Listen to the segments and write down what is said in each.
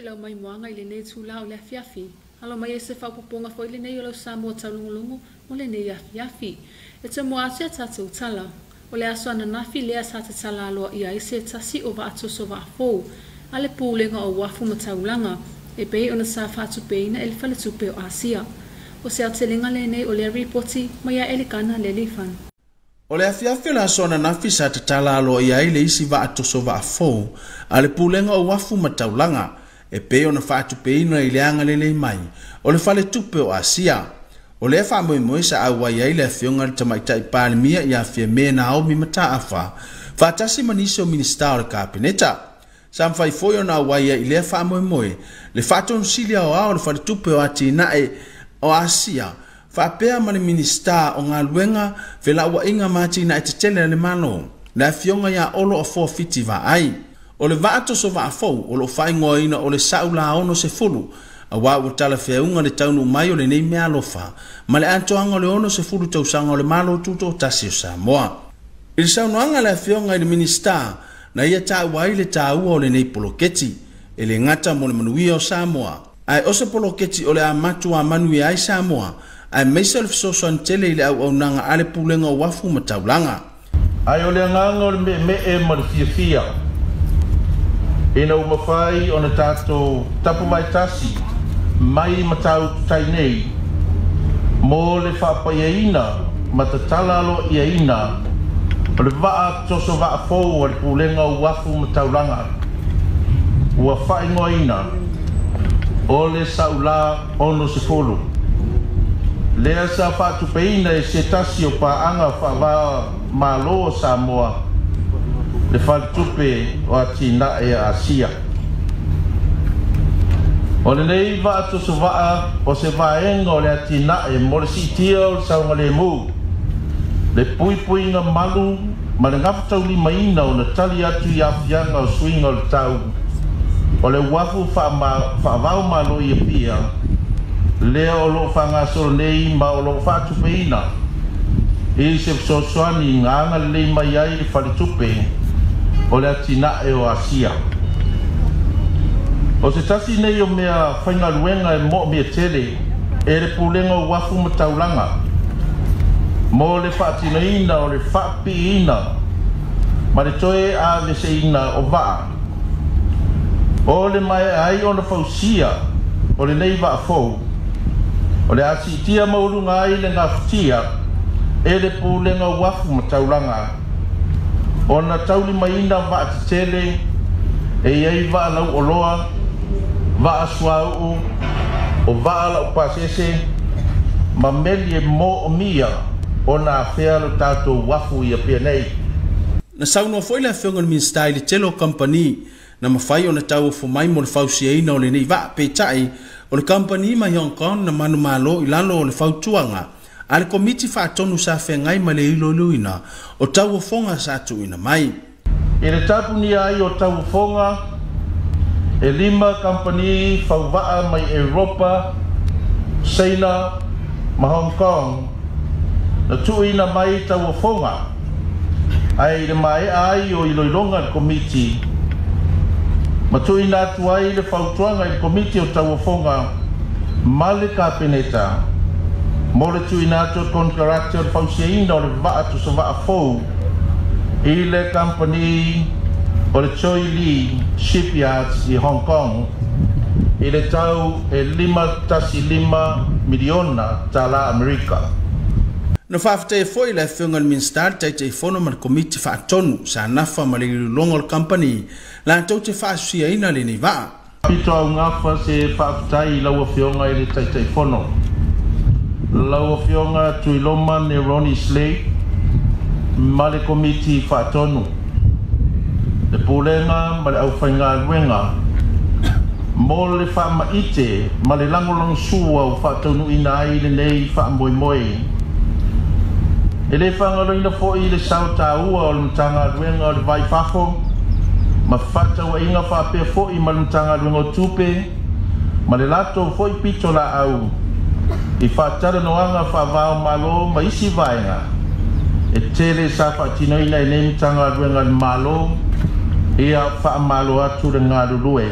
i lau maimoaga i lenei itulā o le afiafi. Alo mai e se faaopoopoga foi lenei o lau Samoa taulogologo mo lenei afiafi. E tomua atu ia tatou tala. O le aso ananafi lea sa tatala aloaia ai se tasi o vaatoso vaa fou a le Pulega o Uafu ma Taulaga e pei ona sa faatupeina e le Faletupe o Asia. O se aotelega lenei o lea ripoti mai ia Elikana Lealifano. O le afiafi o le aso ananafi sa tatala aloaia ai le isi vaatoso vaa fou a le Pulega o Uafu ma Taulaga e pei ona faatupeina i le agalelei mai o le Faletupe o Asia. O lea faamoemoe sa auai ai le afioga i le Tamaitai Palemia ia Fiame Naomi Mataafa faatasi ma nisi o Minisita o le Kapeneta. Sa mafai foi ona auai ai i lea faamoemoe le Faatonusili Aoao o le Faletupe o Atinae o Asia faapea ma le Minisita o Galuega, Felauaiga ma Atinae Tetele a le Malo, le afioga ia Olo Afoa Fiti Vaai. O le vaa toso vaa fou o loo faaigoaina o le Sa'ula 60, auā ua talafeauga le taunuu mai o lenei meaalofa ma le atoaga o le 60 tausaga o le Malo Tutoatasi o Samoa. I le saunoaga a le afioga i le Minisita, na ia taua ai le taua o lenei poloketi, e le gata mo le manuia o Samoa, ae o se poloketi o le a matua manuia ai Samoa, aemaise o le fesoasoani tele i le auaunaga a le Pulega o Uafu ma Taulaga. Ae o le agaga o le meemee ma le fiafia ina ua mafai ona tatou tapuvaetasi mai Matautu Tai nei mo le faapaiaina ma tatala aloaiaina o le vaa toso vaa fou a le Pulega o Uafu ma Taulaga ua faaigoaina o le Sa'ula 60, lea sa faatupeina e se tasi o paaga faava-o-Malo o Samoa, le Faletupe o Atinae a Asia. O lenei vaatoso vaa o se vaega o le atinae mo le siitia o le saogalēmū, le puipuiga malu ma le gafataulimaina ona tali atu i aafiaga o suiga o le tau o le uafu faava-o-Malo i Apia, lea o loo faagasolo nei ma o loo faatupeina i se fesoasoani na agalelei mai ai le Faletupe o le Atinae o Asia. O se tasi nei o mea faigaluega e moomia tele e le Pulega o Uafu ma Taulaga mo le faatinoina o le faapipiina ma le toe aveeseina o vaa. O le maea ai ona fausia o lenei vaa fou, o le a siitia maualuga ai le gafatia e le Pulega o Uafu ma Taulaga ona taulimaina vaa tetele e i ai vaa lauoloa, vaa suauu, o vaa laupasese ma meli e moomia ona afea lo tatou uafu i Apia nei. Na saunoa foi le afioga i le Minisita i le tele o kamupani na mafai ona tauofo mai mo le fausiaina o lenei vaa, peitai o le kamupani mai Hong Kong na manumalo i lalo o le fautuaga a le Komiti Faatonu sa feagai ma le iloiloina o tauofoga sa tuuina mai. I le tapunia ai o tauofoga, e 5 kamupani fauvaa mai Europa, Saina ma Hong Kong na tuuina mai tauofoga, ae i le maea ai o iloiloga a le Komiti ma tuuina atu ai le fautuaga i le Komiti o Tauofoga ma le Kapeneta mo le tuuina atu o le konekarate o le fausiaina o le vaa tosovaa fou i le kamupani o le Choy Lee Shipyards i Hong Kong i le tau e $5.15 miliona tālā Amerika. Na faafetaia foi le afioga i le Minisita, le Taitaifono ma le Komiti Faatonu sa nafa ma le iloiloga o le kamupani latou te faasusiaina lenei vaa. Pito augafa se faafetai i lau Afioga i le Taitaifono, lau Afioga Tuiloma Neroni Slade ma le Komiti Faatonu, le Pulega ma le aufaigaluega mo le faamaite ma le lagolagosua ua faataunuuina ai lenei faamoemoe. E le faagaloina foi le sao taua o le Matagaluega o le Va i Fafo ma Fefaatauaiga faapea foi ma le Matagaluega o Tupe ma le latou foi pitolaau i faatalanoaga faava-o-Malo ma isi vaega e tele sa faatinoina e nei Matagaluega a le Malo. Ia faamalo atu le galulue.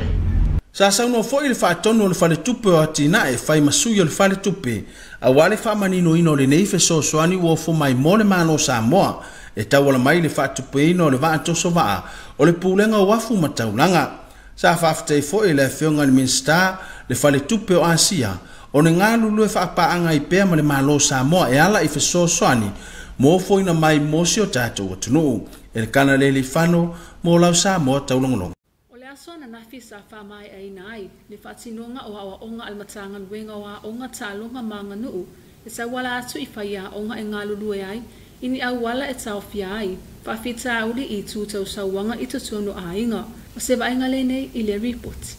Sa saunoa foi le faatonu o le faletupe o atinae fai ma sui o le faletupe auā le faamaninoina o lenei fesoasoani ua ofo mai mo le Malo o Samoa e tauala mai le faatupeina o le vaa toso vaa o le Pulega o Uafu ma Taulaga. Sa faafetai foi e le Afioga i le Minisita le Faletupe o Asia o le galulue faapaaga ai pea ma le Malo o Samoa e ala i fesoasoani mo ofoina mai mo si o tatou atunuu. Elekana Lealiifano mo lau Samoa Taulogologo. O le aso ananafi sa faamaeaina ai le faatinoga o aoaoga a le Matagaluega o Aoga, Taaloga ma Aganuu e tauala atu i faiaoga e galulue ai i ni auala e taofia ai faafitauli i itu tau sauaga i totonu o aiga. O se vaaiga lenei i le ripoti.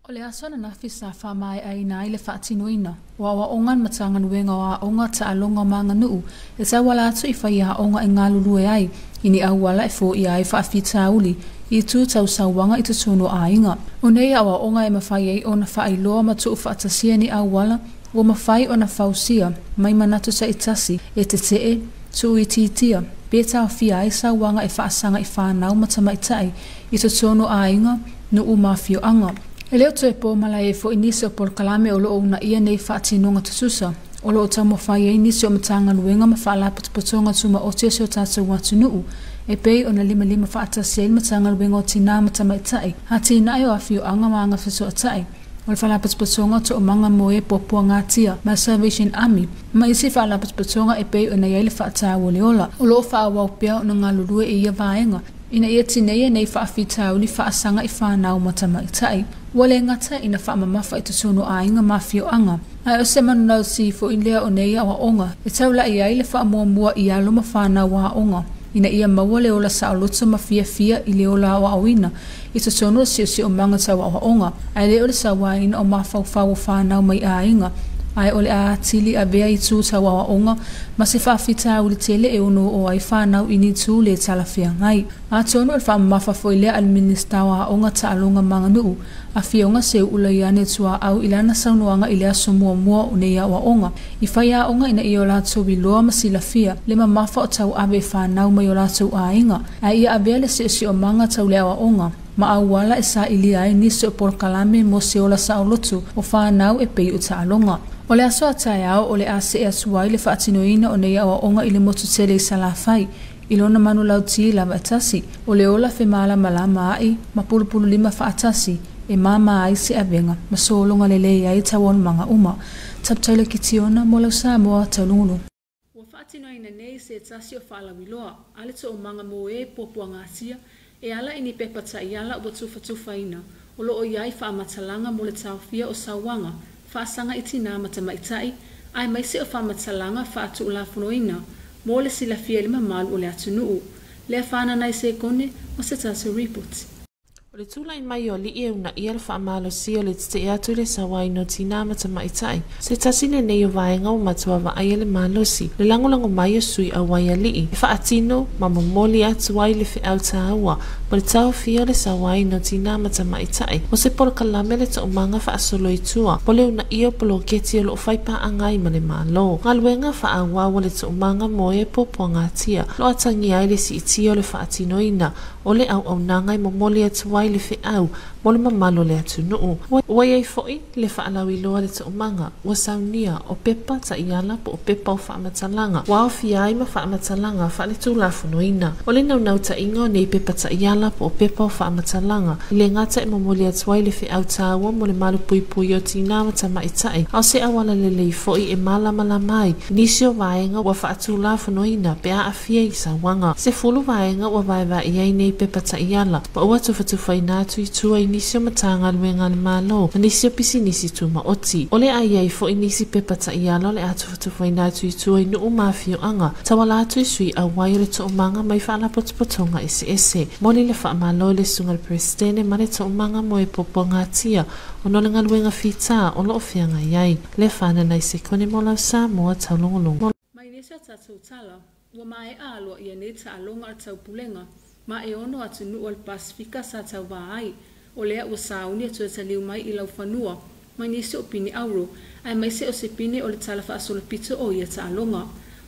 O le aso ananafi sa faamaeaina ai le faatinoina o aoaoga a le Matagaluega o Aoga, Taaloga ma Aganuu e tauala atu i faiaoga e galulue ai i ni auala e foia ai faafitauli i itu tau sauaga i totonu o aiga. O nei aoaoga e mafai ai ona faailoa ma tuufaatasia ni auala ua mafai ona fausia mai manatu taitasi e tetee, tuuitiitia, pe taofia ai sauaga e faasaga i fanau ma tamaitai i totonu o aiga, nuu ma afioaga. E le o toe po malae foi nisi o polokalame o loo uunaia nei faatinoga tutusa o loo taumafai ai nisi o Matagaluega ma Faalapotopotoga Tumaoti o si o tatou atunuu e pei ona limalima faatasi ai le Matagaluega o Tinā ma Tamaitai, Atinae o Afioaga ma Agafesootai, o le Faalapotopotoga o Toomaga mo e Puapuagatia ma Salvation Army ma isi faalapotopotoga e pei ona i ai le faataua o le ola. O loo faaauau pea ona galulue i ia vaega ina ia tineia nei faafitauli faasaga i fanau ma tamaitai. Ua le gata ina faamamafa i totonu o aiga ma afioaga, ae o se manulauti foi lea o nei aoaoga e taulai ai le faamuamua i alo ma fanau aoga ina ia maua le ola saoloto ma fiafia i le ola aoaoina i totonu o le siosiomaga tau aoaoga, ae le o le sauaina o mafaufau o fanau mai aiga ae o le a atili avea i itu tau aoaoga ma se faafitauli tele e ono oo ai fanau i ni itu le talafeagai. Atonu o le faamamafa foi lea a le Minisita o Aoga, Taaloga ma Aganuu, Afioga Seuula Iane Tuaau i lana saunoaga i le aso muamua o nei aoaoga i faiaoga ina ia o latou iloa ma silafia le mamafa o tauave e fanau mai o latou aiga, ae ia avea le siosiomaga tau le aoaoga ma auala e sailia ai nisi o polokalame mo se ola saoloto o fanau e pei o taaloga. O le aso a taeao o le a see atu ai le faatinoina o nei aoaoga i le motu tele i Salafai i lona manulauti lava e tasi o le ola femalamalama ai ma pulupululima faatasi e māmā ai se avega ma sologa lelei ai taualumaga uma. Taputaula Kitiona mo lau Samoa Taulugulugu. Ua faatinoina nei se tasi o faalauiloa a le toomaga mo e puapuagatia e ala i ni pepa taiala ua tufatufaina o loo i ai faamatalaga mo le taofia o sauaga faasaga i tinā ma tamaitai aemaise o faamatalaga faatuulafonoina mo le silafia i le mamalu o le atunuu. Lea fanana i sekone o se tatou ripoti. O le tulai mai o alii e uunaia le faamalosia o le tetee atu i le sauaina o tinā ma tamaitai, se tasi lenei o vaega ua matua vaaia le malosi, le lagolago mai o sui auai alii e faatino ma momoli atu ai le feau taua mo le taofia o le sauaina o tinā ma tamaitai. O se polokalame le toomaga faasolo i tua mo le uunaia o poloketi o loo faipaaga ai ma le Malo. Galuega faaauau a le toomaga mo e puapuagatia o loo atagia ai le siitia o le faatinoina o le auaunaga e momoli atu ai le feau mo le mamalu o le atunuu. Ua i ai foi le faalauiloa a le toomaga ua saunia o pepa taiala po o pepa o faamatalaga ua aofia ai ma faamatalaga faaletulafonoina. O le naunautaiga o nei pepa taiala po o pepa o faamatalaga e le gata e momoli atu ai le feau taua mo le malupuipuia o tinā ma tamaitai, a o se auala lelei foi e malamalama ai nisi o vaega ua faatulafonoina pe a aafia i sauaga. 10 vaega ua vaevae ai nei pepa taiala ma ua tufatufaina atu i tua i nisi o Matagaluega a le Malo ma nisi o pisinisi tumaoti. O le a i ai foi nisi pepa taiala o le a tufatufaina atu i tua i nuu ma afioaga tauala atu i sui auai o le toomaga mai faalapotopotoga eseese. Momoli le faamalo i le susuga i le Peresetene ma le toomaga mo e puapuagatia ona o le galuega fitā o loo feagai ai. Le fanana i sekone mo lau Samoa Taulogologo. Mai nisi o tatou tala, ua maea aloaia nei taaloga a le taupulega ma e ono atunuu o le Pasefika sa tauvā ai, o lea ua sauni e toe taliu mai i laufanua mai nisi o pine auro aemaise o se pine o le tala faasolopito o ia taaloga.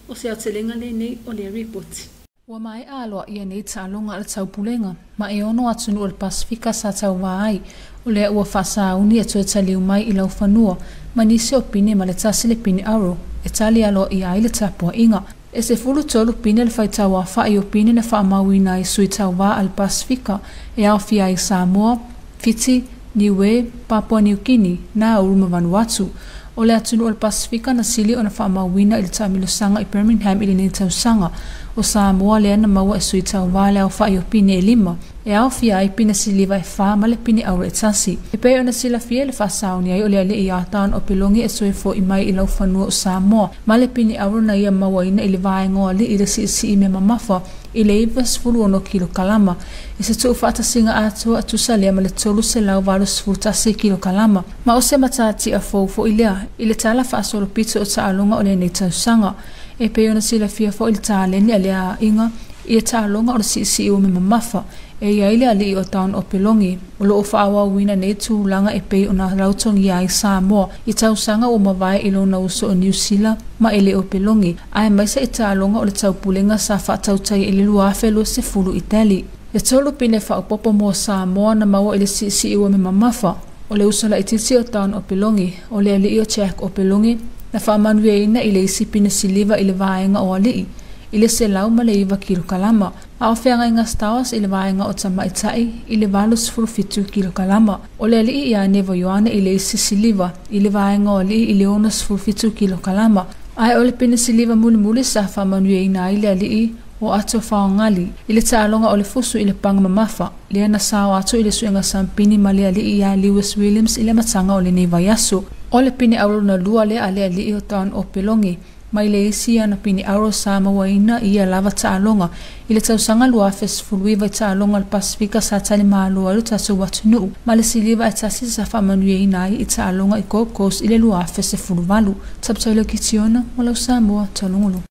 O se aotelega lenei o lea ripoti. Ua maea aloaia nei taaloga a le taupulega ma e 6 atunuu o le Pasefika sa tauvā ai, o lea ua faasauni e toe taliu mai i laufanua ma nisi o pine ma le 1 le pine auro e tali aloaia ai le tapuaiga. E 13 pine le faitauafa'i o pine na faamauina ai sui tauvā a le Pasefika e aofia ai Samoa, Fiti, Niue, Papua New Guinea, Nauru ma Vanuatu. O le atunuu o le Pasefika na sili ona faamauina i le taamilosaga i Birmingham i lenei tausaga. O Samoa lea na maua e sui tauvā le aofa'i o pine e 5, e aofia ai pine siliva e 4 ma le pine auro e 1. E pei ona silafia le faasauni ai o le ali'i ia Taon o Pelongi e toe fo'i mai i laufanua o Samoa ma le pine auro na ia mauaina i le vaega o ali'i le si'isi'i mea mamafa i le 96 kilokalama i se tu'ufaatasiga atoa e tusa lea ma le 381 kilokalama ma o se matati'a fou fo'i lea i le tala faasolopito o taaloga o lenei tausaga. E pei ona silafia fo'i le taleni a le aiga i le taaloga o le si'isi'i ua mea mamafa e iai le ali'i o Taon o Pelongi o loo faaauauina nei tulaga e pei ona lautogia ai Samoa i tausaga ua mavae i lona uso o Niu Sila ma e le o Pelongi ae maise i taaloga o le taupulega sa faatautai i le 2020 i Tali. E 3 pine faaopopo mo Samoa na maua i le si'isi'i ua mea mamafa o le uso laitiiti o Taon o Pelongi o le ali'i o Jack o Pelongi na faamanuiaina i le isi pine siliva i le vaega o ali'i i le 109 kilokalama a o feagaiga Stars i le vaega o tamaita'i i le 87 kilokalama. O le ali'i ia Nevo Ioane i le isi siliva i le vaega o ali'i i le 67 kilokalama ae o le pine siliva mulimuli sa faamanuiaina ai le ali'i o Ato Faogali i le taaloga o le fusu i le paga mamafa lea na sao atu i le suega sampini ma le ali'i ia Lewis Williams i le amataga o lenei vaiaso. O le pine auro na lua lea a le ali'i o Taon o Pelongi mai le isi ana pine auro sa mauaina i ia lava taaloga i le tausaga 2019 i taaloga o le Pasefika sa talimālo ai lo tatou atunuu ma le siliva e 1 sa faamanuiaina ai i taaloga i Gold Coast i le 2018. Taputailo Kitiona mo lau Samoa taulogologo.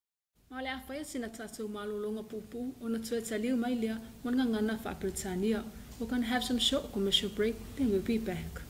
Ma o le a faia sina tatou malologa puupuu ona toe taliu mai lea mo le gagana faa-Peretania. We're gonna have some short commercial break, then we'll be back.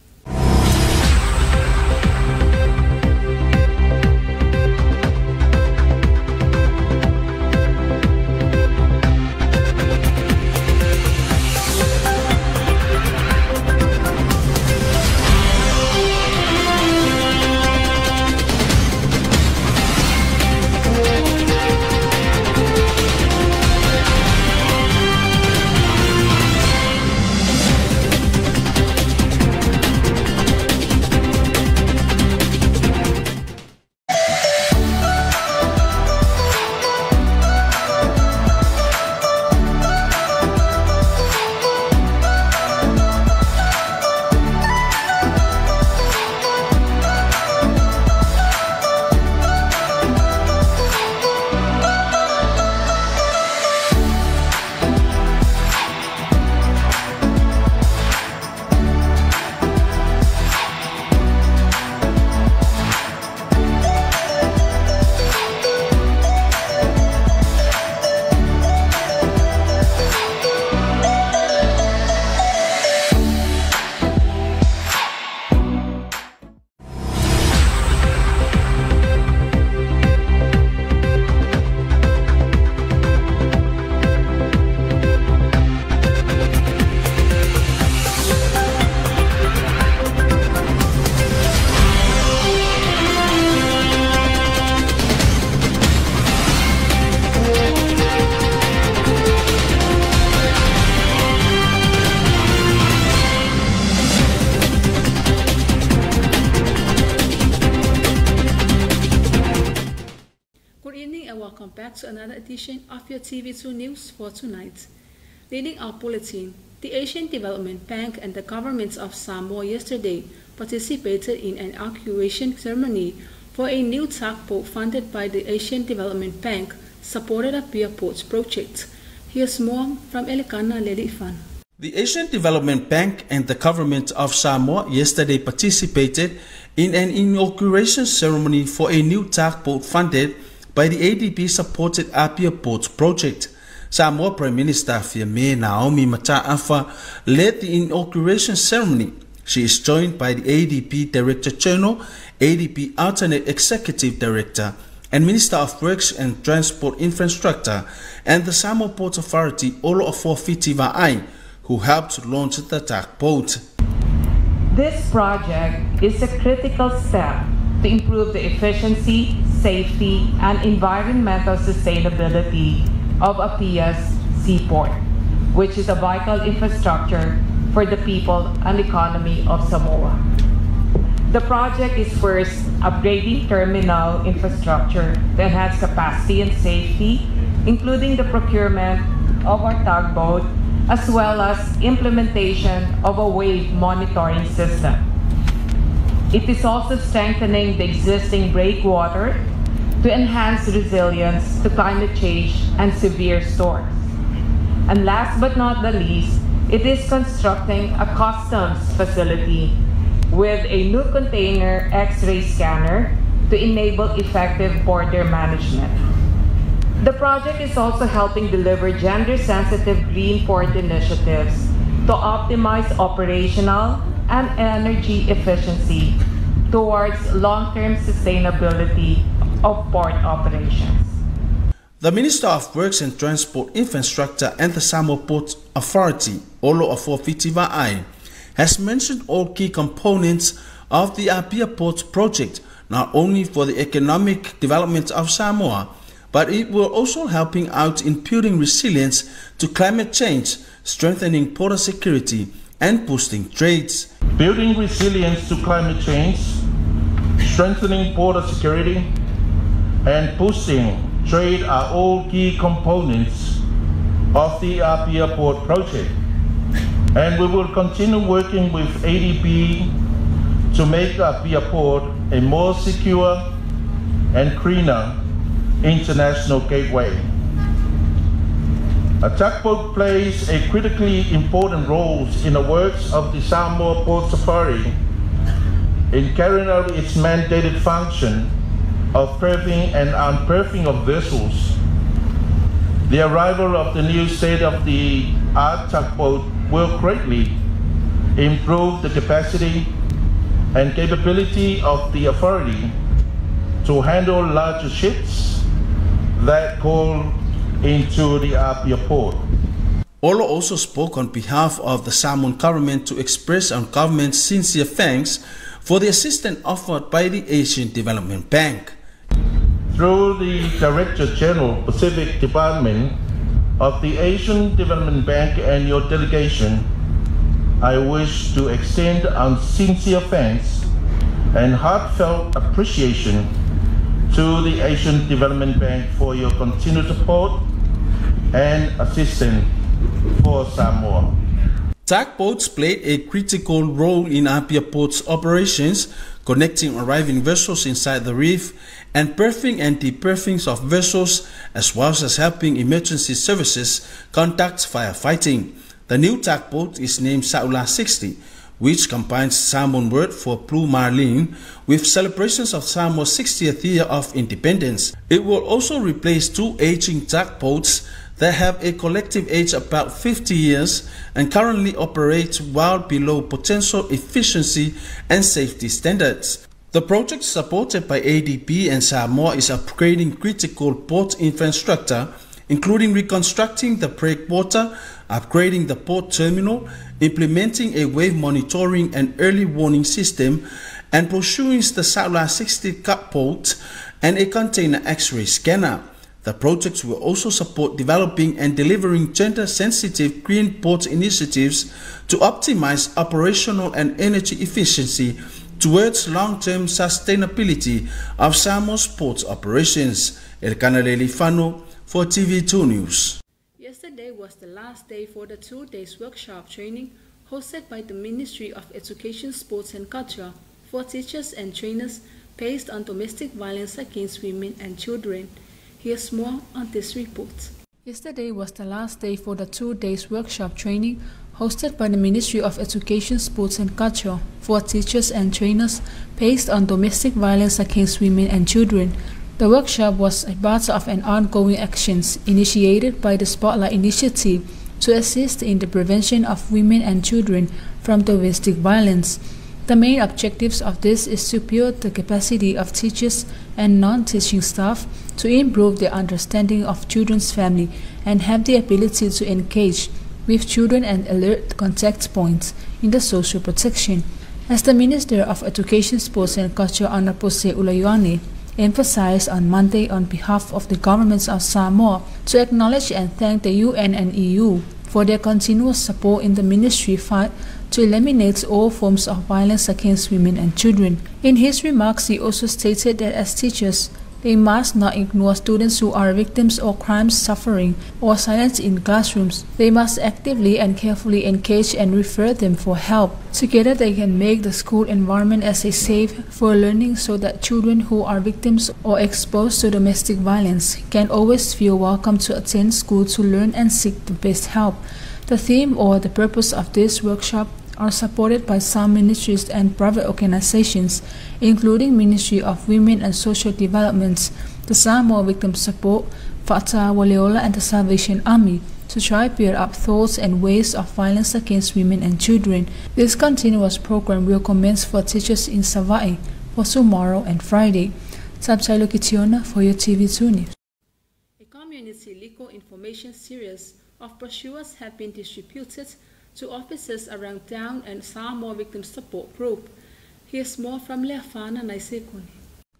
Back to another edition of your TV2 News for tonight. Leading our bulletin, the Asian Development Bank and the governments of Samoa yesterday participated in an inauguration ceremony for a new tugboat funded by the Asian Development Bank supported Apia Ports project. Here's more from Elikana Lelifan. The Asian Development Bank and the government of Samoa yesterday participated in an inauguration ceremony for a new tugboat funded by the ADB-supported Apia Ports project. Samoa Prime Minister Fiame Naomi Mata'afa led the inauguration ceremony. She is joined by the ADB Director General, ADB Alternate Executive Director, and Minister of Works and Transport Infrastructure, and the Samoa Ports Authority, Olo Afuafiti Va'ai, who helped launch the tugboat. This project is a critical step to improve the efficiency, safety, and environmental sustainability of Apia's seaport, which is a vital infrastructure for the people and economy of Samoa. The project is first upgrading terminal infrastructure to enhance capacity and safety, including the procurement of our tugboat, as well as implementation of a wave monitoring system. It is also strengthening the existing breakwater to enhance resilience to climate change and severe storms. And last but not the least, it is constructing a customs facility with a new container X-ray scanner to enable effective border management. The project is also helping deliver gender-sensitive green port initiatives to optimize operational and energy efficiency towards long-term sustainability of port operations. The Minister of Works and Transport Infrastructure and the Samoa Port Authority, Olo Afuafiti Va'ai, has mentioned all key components of the Apia Port project, not only for the economic development of Samoa, but it will also helping out in building resilience to climate change, strengthening border security, and boosting trades. Building resilience to climate change, strengthening border security, and boosting trade are all key components of the Apia Port project. And we will continue working with ADB to make Apia Port a more secure and greener international gateway. A tugboat plays a critically important role in the works of the Samoa Ports Authority in carrying out its mandated function of berthing and unberthing of vessels. The arrival of the new state-of-the-art tugboat will greatly improve the capacity and capability of the authority to handle larger ships that call into the Apia Port. Olo also spoke on behalf of the Samoan government to express our government's sincere thanks for the assistance offered by the Asian Development Bank. Through the Director General Pacific Department of the Asian Development Bank and your delegation, I wish to extend our sincere thanks and heartfelt appreciation to the Asian Development Bank for your continued support and assistance for Samoa. Tugboats played a critical role in Apia Port's operations, connecting arriving vessels inside the reef and berthing and deberthing of vessels, as well as helping emergency services conduct firefighting. The new tugboat is named Sa'ula 60, which combines Samoan word for blue marlin with celebrations of Samoa's 60th year of independence. It will also replace two aging tugboats that have a collective age about 50 years and currently operate well below potential efficiency and safety standards. The project, supported by ADB and Samoa, is upgrading critical port infrastructure, including reconstructing the breakwater, upgrading the port terminal, implementing a wave monitoring and early warning system, and pursuing the Sa'ula 60 tugboat and a container X-ray scanner. The project will also support developing and delivering gender-sensitive green port initiatives to optimize operational and energy efficiency towards long-term sustainability of Samoa's port operations. Elkanah Lealifano for TV2 News. Yesterday was the last day for the 2 days workshop training hosted by the Ministry of Education, Sports and Culture for teachers and trainers based on domestic violence against women and children. Here's more on this report. Yesterday was the last day for the 2 days workshop training hosted by the Ministry of Education, Sports and Culture for teachers and trainers based on domestic violence against women and children. The workshop was a part of an ongoing actions initiated by the Spotlight Initiative to assist in the prevention of women and children from domestic violence. The main objectives of this is to build the capacity of teachers and non-teaching staff to improve their understanding of children's family and have the ability to engage with children and alert contact points in the social protection. As the Minister of Education, Sports and Culture, Honorable Seiula Ioane, emphasized on Monday on behalf of the governments of Samoa to acknowledge and thank the UN and EU for their continuous support in the ministry fight to eliminate all forms of violence against women and children. In his remarks, he also stated that as teachers, they must not ignore students who are victims of crimes, suffering, or silence in classrooms. They must actively and carefully engage and refer them for help. Together, they can make the school environment as a safe for learning so that children who are victims or exposed to domestic violence can always feel welcome to attend school to learn and seek the best help. The theme or the purpose of this workshop are supported by some ministries and private organizations, including Ministry of Women and Social Development, the Samoa Victim Support, Fata Waleola, and the Salvation Army, to try build up thoughts and ways of violence against women and children. This continuous program will commence for teachers in Savaii for tomorrow and Friday. Tabsailo Kitiona for your TV2 News. A community legal information series of brochures have been distributed to offices around town and Samoa Victim Support Group. Here's more from Leafana Naisekuni.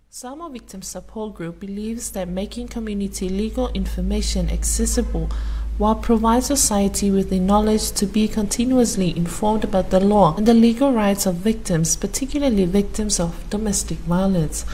Samoa Victim Support Group believes that making community legal information accessible while provides society with the knowledge to be continuously informed about the law and the legal rights of victims, particularly victims of domestic violence.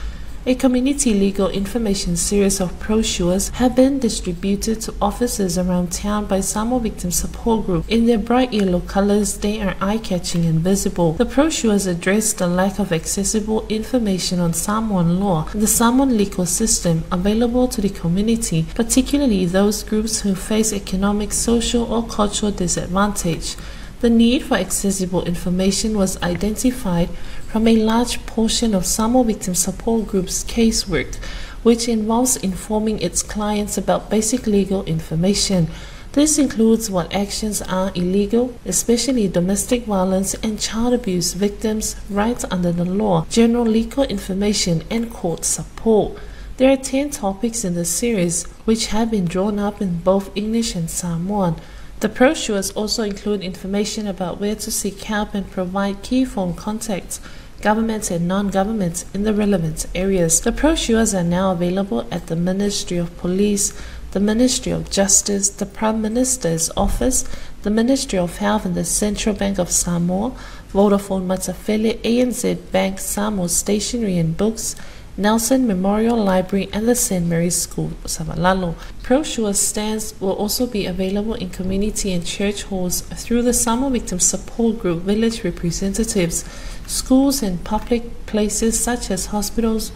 A community legal information series of brochures have been distributed to offices around town by Samoa Victim Support Group. In their bright yellow colors, they are eye-catching and visible. The brochures address the lack of accessible information on Samoan law and the Samoan legal system available to the community, particularly those groups who face economic, social, or cultural disadvantage. The need for accessible information was identified from a large portion of Samoa Victim Support Group's casework, which involves informing its clients about basic legal information. This includes what actions are illegal, especially domestic violence and child abuse victims' rights under the law, general legal information, and court support. There are 10 topics in the series, which have been drawn up in both English and Samoan. The brochures also include information about where to seek help and provide key phone contacts, governments and non-governments in the relevant areas. The brochures are now available at the Ministry of Police, the Ministry of Justice, the Prime Minister's Office, the Ministry of Health and the Central Bank of Samoa, Vodafone Matafele, ANZ Bank, Samoa Stationery and Books, Nelson Memorial Library and the St. Mary's School, Savalalo. Brochure stands will also be available in community and church halls through the Samoa Victim Support Group village representatives, schools and public places such as hospitals,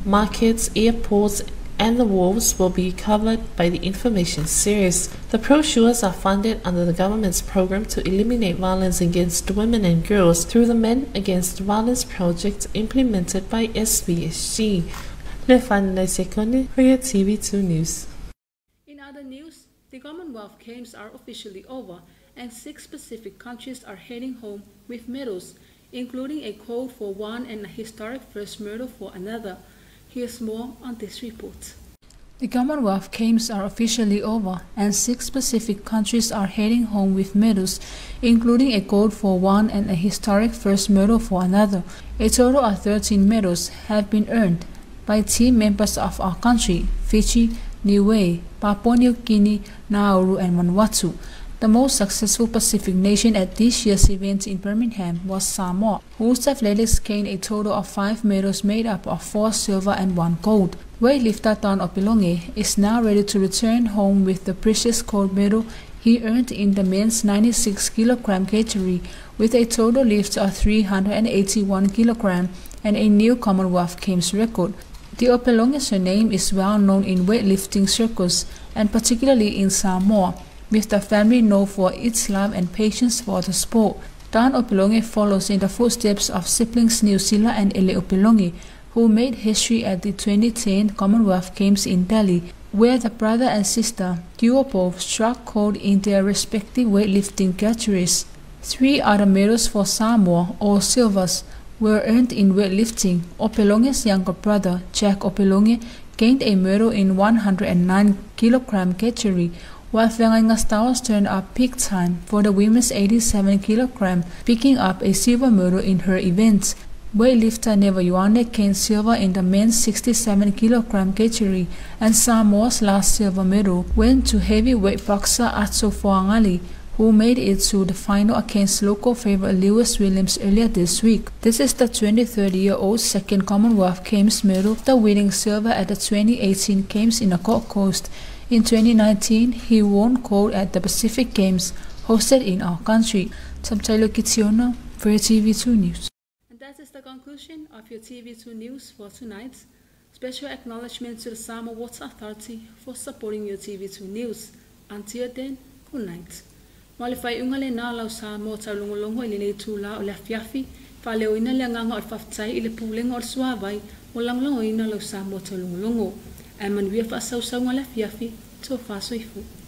markets, airports, and the wharves will be covered by the information series. The brochures are funded under the government's program to eliminate violence against women and girls through the Men Against Violence project implemented by SVSG. Lefana Sekone for your TV2 News. In other news, the Commonwealth Games are officially over and 6 Pacific countries are heading home with medals, including a gold for one and a historic first medal for another. Here's more on this report. The Commonwealth Games are officially over, and 6 Pacific countries are heading home with medals, including a gold for one and a historic first medal for another. A total of 13 medals have been earned by team members of our country, Fiji, Niue, Papua New Guinea, Nauru, and Vanuatu. The most successful Pacific nation at this year's event in Birmingham was Samoa, whose athletics gained a total of 5 medals made up of 4 silver and 1 gold. Weightlifter Don Opeloge is now ready to return home with the precious gold medal he earned in the men's 96 kg category with a total lift of 381 kg and a new Commonwealth Games record. The Opeloge surname is well known in weightlifting circles and particularly in Samoa, with the family known for its love and patience for the sport. Don Opeloge follows in the footsteps of siblings Niusila and Ele Opeloge, who made history at the 2010 Commonwealth Games in Delhi, where the brother and sister duo both struck gold in their respective weightlifting categories. 3 other medals for Samoa, all silvers, were earned in weightlifting. Opeloge's younger brother, Jack Opeloge, gained a medal in 109 kilogram category, while Feagaiga Stowers turned up peak time for the women's 87 kilogram, picking up a silver medal in her event. Weightlifter Neva Ioane gained silver in the men's 67 kilogram category, and Samoa's last silver medal went to heavyweight boxer Atso Foagali, who made it to the final against local favorite Lewis Williams earlier this week. This is the 23-year-old second Commonwealth Games medal, the winning silver at the 2018 Games in the Gold Coast. In 2019, he won gold at the Pacific Games, hosted in our country. Tamtailo Kitiona for TV2 News. And that is the conclusion of your TV2 News for tonight. Special acknowledgement to the Samoa Water Authority for supporting your TV2 News. Until then, good night. Ma le faaiuga lenā o lau Samoa taulogologo i lenei itulā o le afiafi, faaleoina le agaga o le faafetai i le Pulega o le Suavai mo le lagolagoina o lau Samoa taulogologo. Ae manuia faasausauga o le afiafi, tofa soifua.